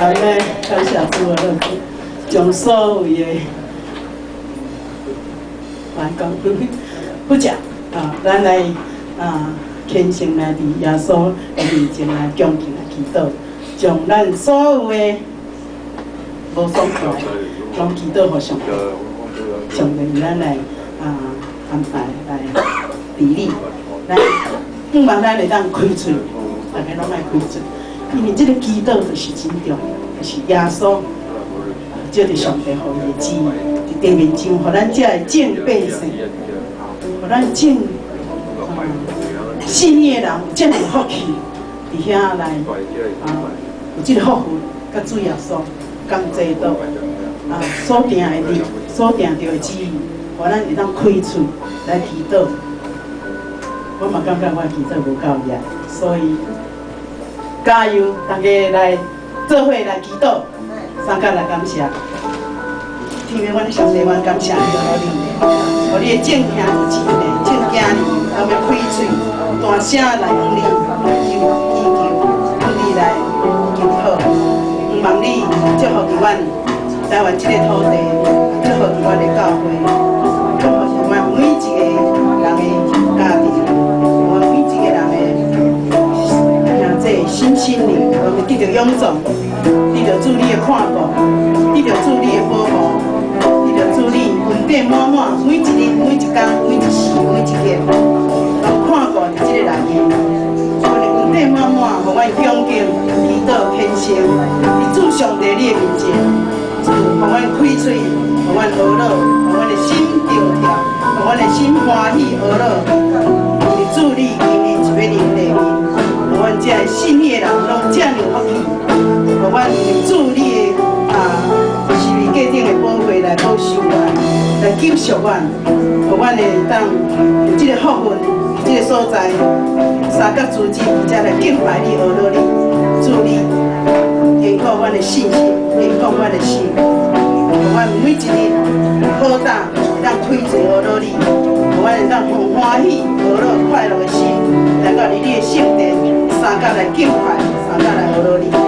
阿們，感謝主啊！將所有的來講，不講啊，咱來啊，虔誠來佇耶穌的面前來恭敬來祈禱，將咱所有的無爽快，攏祈禱予上帝，上帝咱來啊安排來治理，咱希望咱會當開喙，大家攏愛開喙，因為這个祈禱就是真重要，就是耶穌借著上帝予伊的旨意，佇地面上，予咱遮的眾百姓，予咱眾信伊的人有遮爾福氣，佇遐來啊，有這个福分，佮主耶穌仝齊道啊，所定的日，所定著的旨意，予咱會當開喙來祈禱。我嘛感覺我祈禱無夠熱，所以加油，大家來做伙來祈禱，相佮來感謝。天父，阮的上帝，阮感謝你，予你，予你的眾兄弟姊妹、眾囝兒，攏欲開喙大聲來向你求祈求，向你來求討。向望你祝福佇阮台灣這个土地，祝福佇阮的教會，祝福佇阮每一个人的家庭，阮每一個人的兄弟身心靈，攏會得著勇壯，得著主你的看顧，得著主你的保護，得著主你恩典滿滿，每一日、每一工、每一時、每一刻，攏看顧佇這个內面。阮的恩典滿滿，予阮恭敬、祈禱、虔誠，佇主上帝你的面前，主予阮開喙，予阮呵咾，予阮的心著跳，予阮的心歡喜呵咾。因為主你今日就欲臨地面，予阮遮的信你的人攏遮爾有福氣，予阮因為主你的啊十字架頂的寶血來保守阮，來救贖阮，予阮會當有這个福分，佇這个所在，三角組織佇遮來敬拜你、呵咾你，主你堅固阮的信心，堅固阮的心，予阮每一日好膽會當開嘴呵咾你，予阮會當用歡喜、呵咾、快樂的心來到佇你的聖殿，相佮來敬拜，相佮來呵咾你。